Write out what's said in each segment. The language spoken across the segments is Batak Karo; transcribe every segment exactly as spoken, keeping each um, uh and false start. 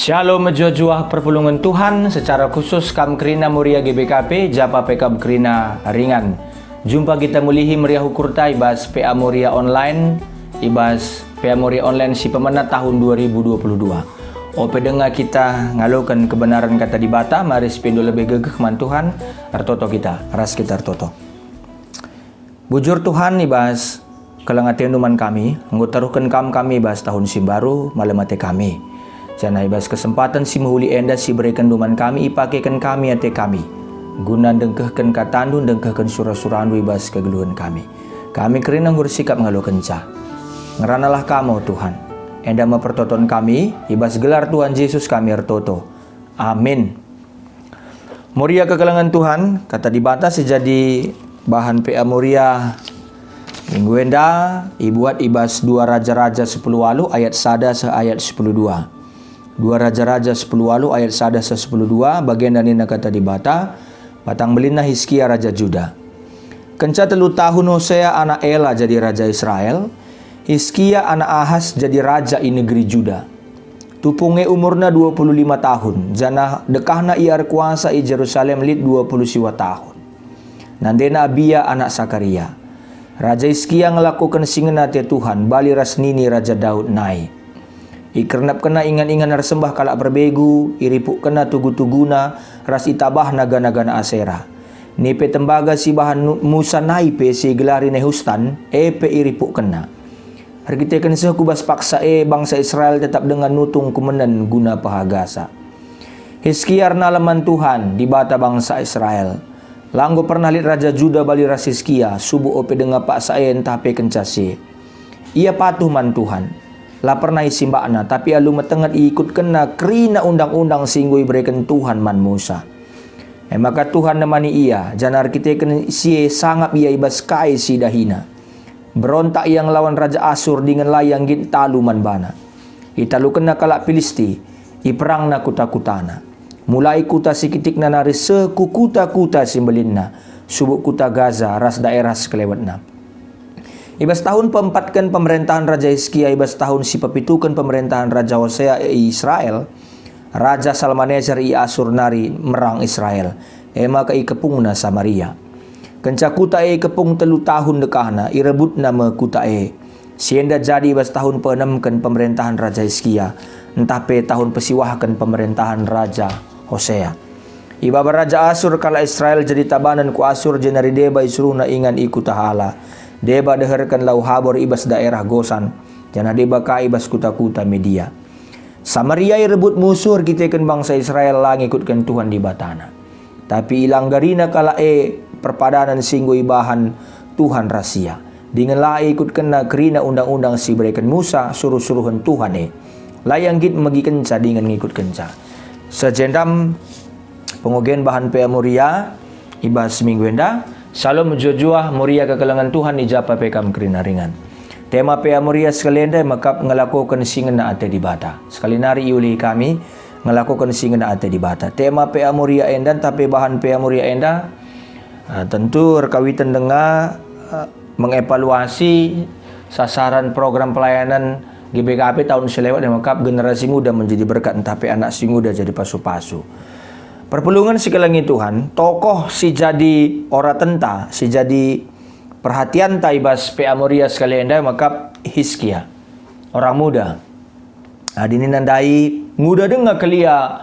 Shalom, mejuah-juah perpulungen Tuhan, secara khusus kam kerina Moria G B K P, japa pe kam kerina ringan. Jumpa kita mulihi meriah ukurta i bas P A Moria Online, i bas P A Moria Online si pemena tahun dua ribu dua puluh dua. Ope denga kita ngaloken kebenaran Kata Dibata, mari sipindo lebe gegeh man Tuhan, ertoto kita, ras kita ertoto. Bujur Tuhan, i bas keleng ateNdu man kami, enggo taruhken Kam kami i bas tahun si mbaru, malem ate kami. Janah i bas kesempaten si mehuli enda si iberekenNdu man kami, ipakeken kami ate kami, guna ndengkehken KataNdu, ndengkehken sura-suraNdu i bas kegeluhen kami. Kami kerina enggo ersikap ngalokenca. Ngeranalah Kam, o Tuhan. Enda me pertoton kami, i bas gelar Tuhan Jesus kami ertoto. Amin. Moria kekelengen Tuhan, Kata Dibata si jadi bahan P A Moria minggu enda ibuat i bas dua Raja-Raja sepuluh waluh ayat sada seh ayat sepuluh dua. Dua Raja-Raja sepuluh waluh ayat sada seh sepuluh dua, bagenda nina Kata Dibata, batang belinna Hiskia raja Juda. Kenca telu tahun Hosea anak Ela jadi raja Israel, Hiskia anak Ahas jadi raja i negeri Juda. Tupung e umurna dua puluh lima tahun, janah dekahna ia erkuasa i Jerusalem lit dua puluh siwa tahun. Nandena Abia anak Sakaria. Raja Hiskia ngelakoken si ngena ate Tuhan, bali ras nini Raja Daud nai. Ikernepkenna ingan-ingan ersembah kalak perbegu, iripukkenna tugu-tuguna, ras itabahna gana-gana Asera. Nipe tembaga si ibahan Nu-, Musa nai pe si igelari Nehustan, e pe iripukkenna. Erkiteken seh ku bas paksa e, bangsa Israel tetap denga nutung kumenen guna pehagasa. Hiskia ernalem man Tuhan, Dibata bangsa Israel. La enggo pernah lit raja Juda bali ras Hiskia, subuk ope denga paksa e ntah pe kenca si. Ia patuh man Tuhan. La pernah isimbakna, tapi alu metenget iikutkenna kerina undang-undang si enggo ibereken Tuhan man Musa. E maka Tuhan nemani ia, janah erkiteken si e sangap ia i bas kai si idahina. Berontak ia ngelawan raja Asur dingen la ia nggit talu man bana. Italukenna kalak Pilisti, iperangna kuta-kutana. Mulai kuta si kitikna nari seh ku kuta-kuta si mbelinna, subuk kuta Gaza ras daerah sekelewetna. I bas tahun peempatken pemerentahen Raja Hiskia, i bas tahun si pepituken pemerentahen Raja Hosea i Israel, Raja Salmaneser i Asur nari merang Israel, e maka ikepungna Samaria. Kenca kuta e ikepung telu tahun dekahna, irebutna me kuta e. Si enda jadi i bas tahun peenemken pemerentahen Raja Hiskia, ntah pe tahun pesiwahken pemerentahen Raja Hosea. Ibaba Raja Asur kalak Israel jadi tabanen ku Asur, jenari deba isuruhna ingan i kuta Hala, deba deherken Lau Habor i bas daerah Gosan, janah deba ka i bas kuta-kuta Media. Samaria irebut musuh erkiteken bangsa Israel la ngikutken Tuhan Dibatana. Tapi ilanggarina kalak e perpadanen si enggo ibahan Tuhan ras ia, dingen la ikutkenna kerina undang-undang si ibereken Musa, suruh-suruhen Tuhan e. La ia nggit megikenca dingen ngikutkenca. Seh jenda me pengogen bahan P A Moria i bas minggu enda. Shalom, mejuah-juah, Moria kekelengen Tuhan, i japa pe kam kerina ringan. Tema P A Moria sekali enda mekap ngelakoken si ngena ate Dibata. Sekali nari iulihi kami, ngelakoken si ngena ate Dibata. Tema P A Moria enda ntah pe bahan P A Moria enda, eh, tentu erkawiten denga, eh, mengevaluasi sasaran program pelayanan G B K P tahun si lewat, e mekap generasi muda menjadi berkat ntah pe anak si nguda jadi pasu-pasu. Perpulungen si kelengi Tuhan, tokoh si jadi oratenta, si jadi perhatianta i bas P A Moria sekali enda mekap Hiskia, orang muda. Adi nina ndai, nguda denga kal ia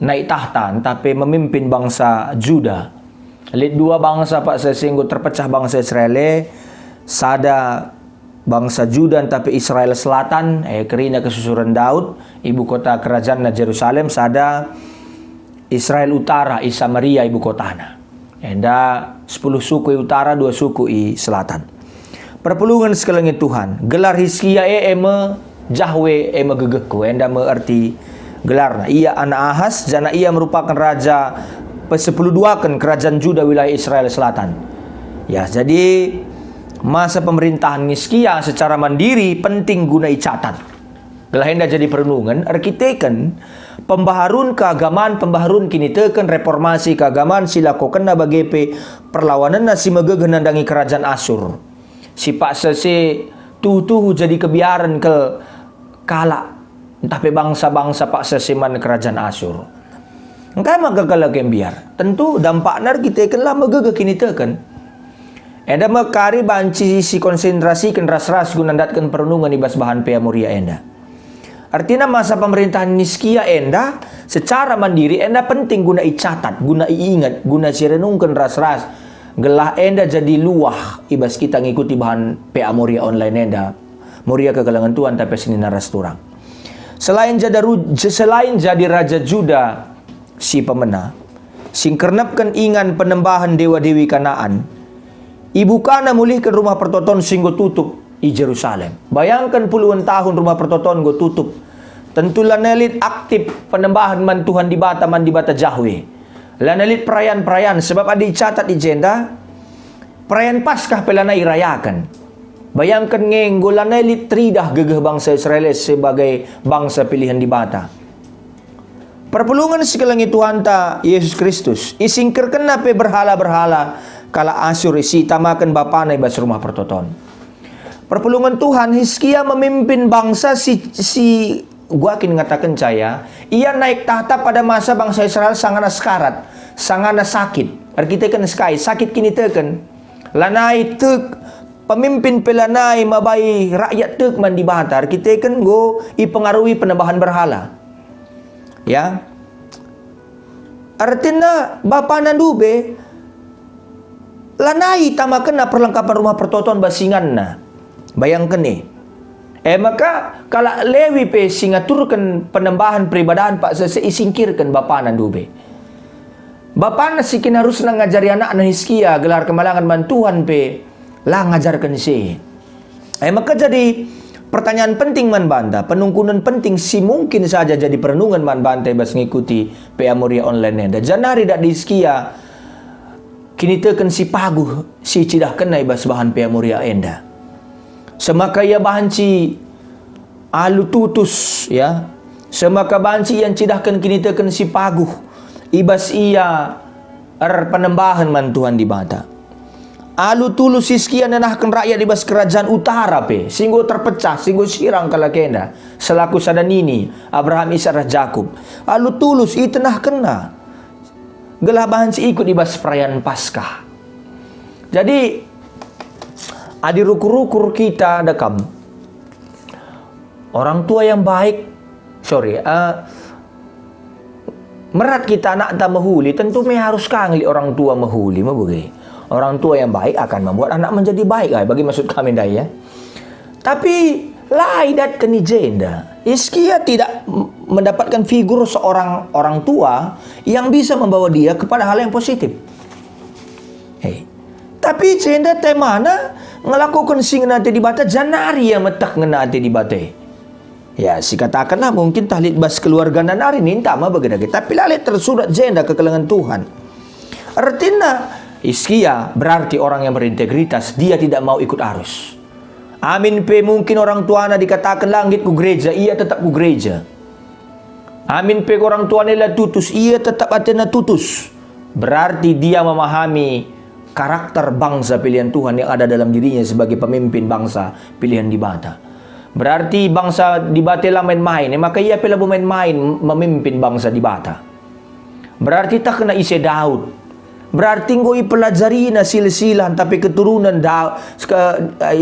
naik tahta ntah pe memimpin bangsa Juda. Lit dua bangsa paksa si enggo terpecah bangsa Israel e, sada bangsa Juda ntah pe Israel Selatan, eh, kerina kesusuren Daud, ibu kota kerajanna Jerusalem, sada Israel Utara, i Samaria ibu kotana. Enda sepuluh suku i utara, dua suku i selatan. Perpulungen si kelengi Tuhan, gelar Hiskia e, e me Jahwe, e me gegehku, enda me erti gelarna. Ia anak Ahas, janah ia merupaken raja pesepuluh duaken kerajaan Juda wilayah Israel Selatan. Ya, jadi masa pemerintahan Hiskia secara mandiri penting guna icatat. Gelah enda jadi perenungen erkiteken pembaharun keagaman, pembaharun kiniteken, reformasi keagaman si ilakokenna bage pe perlawanenna si megegeh nandangi kerajaan Asur. Si paksa si tuhu-tuhu jadi kebiaren kal kalak ntah pe bangsa-bangsa paksa si man kerajaan Asur. Engkai maka kalak e mbiar? Tentu dampakna erkiteken la megegeh kiniteken. Enda me kari banci sikonsentrasiken ras-ras guna ndatken perenungen i bas bahan Pea Moria enda. Ertina masa pemerintahan Hiskia enda secara mandiri enda penting guna icatat, guna iinget, guna sirenungken ras-ras, gelah enda jadi luah i bas kita ngikuti bahan Pea Moria online enda. Moria kekelengen Tuhan tapi senina ras turang. Selain jadi ru-, selain jadi raja Juda si pemena, si ngkernepken ingan penembahen dewa-dewi Kanaan, ibukana mulihken rumah pertoton si enggo tutup i Jerusalem. Bayangken puluhen tahun rumah pertoton enggo tutup. Tentu lanai lit aktif penembahen man Tuhan Dibata, man Dibata Jahwe. Lanai lit perayan-perayan, sebab adi icatat i jenda, perayan Paskah pe lanai irayaken. Bayangken nge enggo lanai lit teridah gegeh bangsa Israel e sebagai bangsa pilihen Dibata. Perpulungen si kelengi Tuhanta Yesus Kristus, isingkerkenna pe berhala-berhala kalak Asur si itamaken bapana i bas rumah pertoton. Perpulungen Tuhan, Hiskia memimpin bangsa si, si gua kin ngatakenca ia, ia naik tahta pada masa bangsa Israel sangana sekarat, sangana sakit. Erkiteken sekai, sakit kiniteken. Lanai tek, pemimpin pe lanai mabai rakyat tek man Dibata, erkiteken enggo ipengaruhi penembahen berhala. Ya. Ertina bapana ndube, lanai itamakenna perlengkapen rumah pertoton bas inganna. Bayangken e. E maka kalak Lewi pe si ngaturken penembahen peribadahen paksa si isingkirken bapana ndube. Bapana si kin harusna ngajari anakna Hiskia gelah erkemalangen man Tuhan pe la ngajarken si e. E maka jadi pertanyaan penting man banta, penungkunen penting si mungkin saja jadi perenungen man banta i bas ngikuti Pea Moria online enda. Janari dak Hiskia kiniteken si paguh si icidahkenna i bas bahan Pea Moria enda. Semaka ia banci alu tutus, ya. Semaka banci ia ncidahken kiniteken si paguh i bas ia erpenembahen man Tuhan Dibata. Alu tulus Hiskia nenahken rakyat i bas kerajaan utara pe, si enggo terpecah, si enggo sirang kalak enda, selaku sada nini, Abraham, Isak, ras Jakup. Alu tulus itenahkenna, gelah banci ikut i bas perayaan Paskah. Jadi, adi rukur-rukur kita dekam, orang tua yang baik, sorry, eh, merat kita anakta mehuli, tentu me harus ka nge lit orang tua mehuli, me bage. Orang tua yang baik akan membuat anak menjadi baik, ah, bagi maksud kami ndai, ya. Tapi la idatken i jenda. Hiskia tidak m-, mendapatkan figur seorang orang tua yang bisa membawa dia kepada hal yang positif. Hei. Tapi i jenda temana ngelakoken si ngena ate Dibata, janari ia meteh ngena ate Dibata. Ya, sikatakenlah mungkin tah lit bas keluargana nari ninta ma bage dage, tapi la lit tersurat jenda kekelengen Tuhan. Ertina, Hiskia berarti orang yang berintegritas, dia tidak mau ikut arus. Amin pe mungkin orang tuana dikataken la nggit ku gereja, ia tetap ku gereja. Amin pe orang tuana la tutus, ia tetap atena tutus. Berarti dia memahami karakter bangsa pilihan Tuhan yang ada dalam dirinya sebagai pemimpin bangsa pilihan Dibata. Berarti bangsa Dibata la main-main, e maka ia pe labo main-main memimpin bangsa Dibata. Berarti tah kena ise Daud. Berarti enggo ipelajarina silsilah ntah pe keturunan Daud,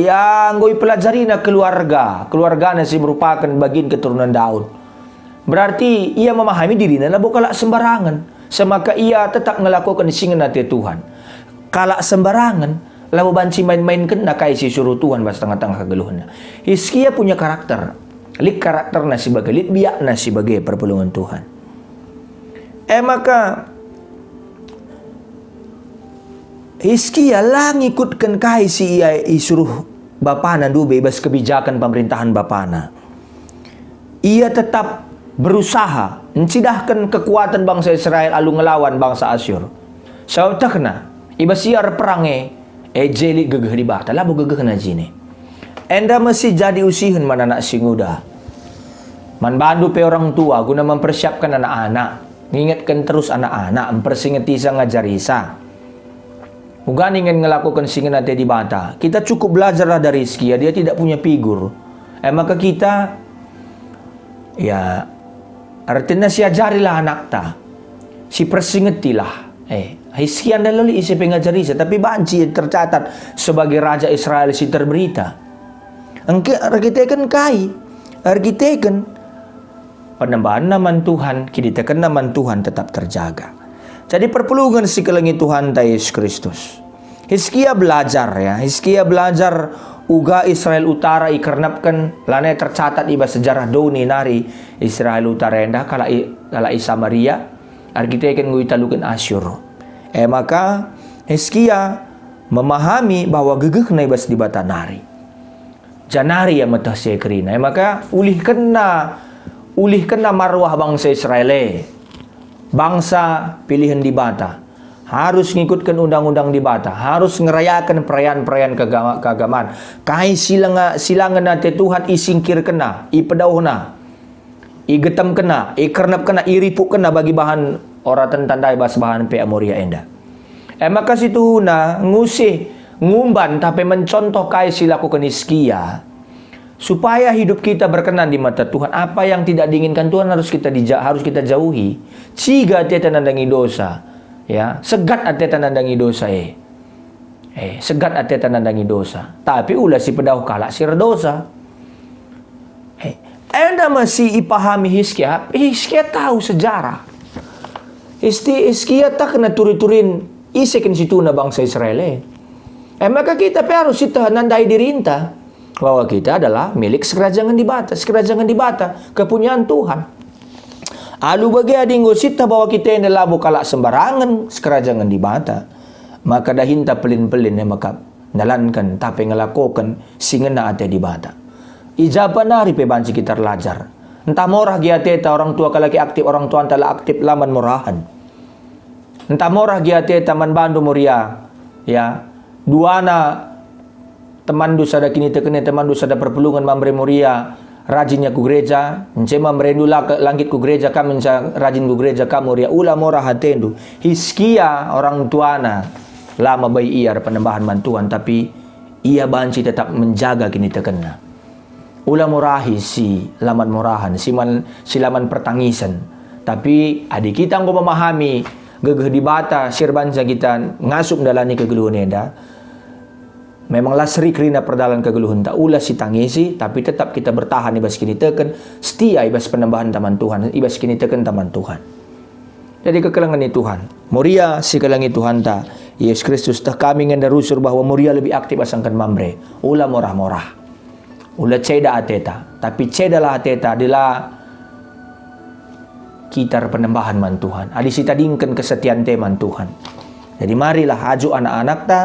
ya, enggo ipelajarina keluarga, keluargana si merupaken bagin keturunan Daud. Berarti ia memahami dirina labo kalak sembarangen, semaka ia tetap ngelakoken si ngena ate Tuhan. Kalak sembarangen labo banci main-mainkenna kai si suruh Tuhan bas tengah-tengah kegeluhenna. Hiskia punya karakter, lit karakterna si bage, lit biakna si bage perpulungen Tuhan. E maka, Hiskia la ngikutken kai si ia isuruh bapana ndube i bas kebijaken pemerintahan bapana. Ia tetap berusaha ncidahken kekuatan bangsa Israel alu ngelawan bangsa Asyur. Sabap tehna, i bas ia erperang e, e je lit gegeh Dibata, labo gegehna jine. Enda me si jadi usihen man anak si nguda. Man bandu pe orang tua guna mempersiapkan anak-anak, ngingetken terus anak-anak, mpersingetisa, ngajarisa. Uga ningen ngelakoken si ngena ate Dibata. Kita cukup belajarlah dari Hiskia, dia tidak punya figur. E maka kita Ya, artina siajarilah anakta, sipersingetilah. Eh, Hiskia ndai la lit ise pe ngajarisa, tapi banci tercatat sebagai raja Israel si terberita. Engke erkiteken kai? Erkiteken penembahenna man Tuhan, kinitekenna man Tuhan tetap terjaga. Jadi perpulungen si kelengi Tuhanta Yesus Kristus. Hiskia belajar, ya, Hiskia belajar uga Israel Utara ikernepken, lanai tercatat i bas sejarah doni nari Israel Utara enda kalak i, kalak i Samaria, erkiteken enggo italuken Asyur. E maka Hiskia memahami bahwa gegehna i bas Dibata nari. Janari ia meteh si e kerina. E maka ulihkenna, ulihkenna marwah bangsa Israel e, bangsa pilihen Dibata. Harus ngikutken undang-undang Dibata, harus ngerayaken perayaan-perayaan keagama-, keagamaan. Kai si lenga-, si la ngena ate Tuhan isingkirkenna, ipedauhna, igetemkenna, ikernepkenna, iripukkenna bagi bahan oratenta ndai bas bahan pea Moria enda. E maka situhuna ngusih, ngumban, ntah pe mencontoh kai si lakoken Hiskia, supaya hidup kita berkenan di mata Tuhan. Apa yang tidak diinginkan Tuhan harus kita dija-, harus kita jauhi. Ciga ateta nandangi dosa, ya, segat ateta nandangi dosa e. Eh, segat ateta nandangi dosa, tapi ula si pedauh kalak si erdosa. Eh, enda me si ipahami Hiskia. Hiskia tahu sejarah. Isti-, Hiskia tah kena turi-turin ise kin situhuna bangsa Israel e. Eh, maka kita pe arus sieteh nandai dirinta bahwa kita adalah milik sekerajangen Dibata, sekerajangen Dibata, kepunyaan Tuhan. Alu bage adi enggo sieteh bahwa kita enda labo kalak sembarangen, sekerajangen Dibata, maka dahinta pelin-pelin e mekap ndalanken ntah pe ngelakoken si ngena ate Dibata. I ja pe nari pe banci kita erlajar. Ntah morah gia ateta orang tua kalak aktif, orang tuanta la aktif, la man morahen. Ntah morah gia ateta man bandu Moria, ya, duana temanndu sada kiniteken e, temanndu sada perpulungen Mamre Moria, rajin ia ku gereja, ence Mamrendu la ke-, la nggit ku gereja, kam ngenca rajin ku gereja kam Moria, ula morah atendu. Hiskia orang tuana la mabai ia erpenembahen man Tuhan, tapi ia banci tetap menjaga kinitekenna. Ula morahi si la man morahen, si man, si la man pertangisen. Tapi adi kita enggo memahami gegeh Dibata si erbanca kita ngasup ndalani kegeluhen enda, memang la seri kerina perdalan kegeluhenta, ula sitangisi, tapi tetap kita bertahan i bas kiniteken, setia i bas penembahenta man Tuhan, i bas kinitekenta man Tuhan. Jadi kekelengen ni Tuhan. Moria si kelengi Tuhanta, Yesus Kristus, teh kami ngenda rusur bahwa Moria lebih aktif asangken Mamre. Ula morah-morah. Ula ceda ateta, tapi cedalah ateta, adalah kita erpenembahen man Tuhan. Adi sitadingken kesetianta man Tuhan. Jadi marilah ajuk anak-anakta,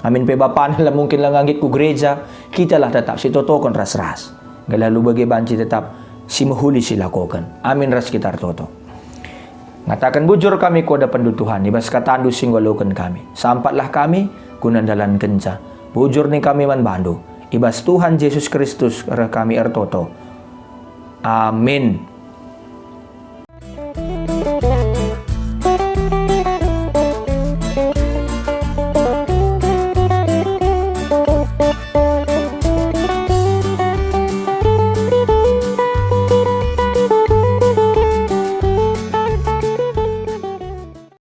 amin pe bapana la mungkin la nggit ku gereja, kitalah tetap sitotoken ras-ras. Gelah alu bage banci tetap si mehuli silakoken. Amin ras kita ertoto. Ngataken bujur kami ku adapenndu Tuhan, i bas katandu si enggo aloken kami. Sampatlah kami, guna ndalankenca. Bujur ning kami man bandu. I bas Tuhan Jesus Kristus reh kami ertoto. Amin.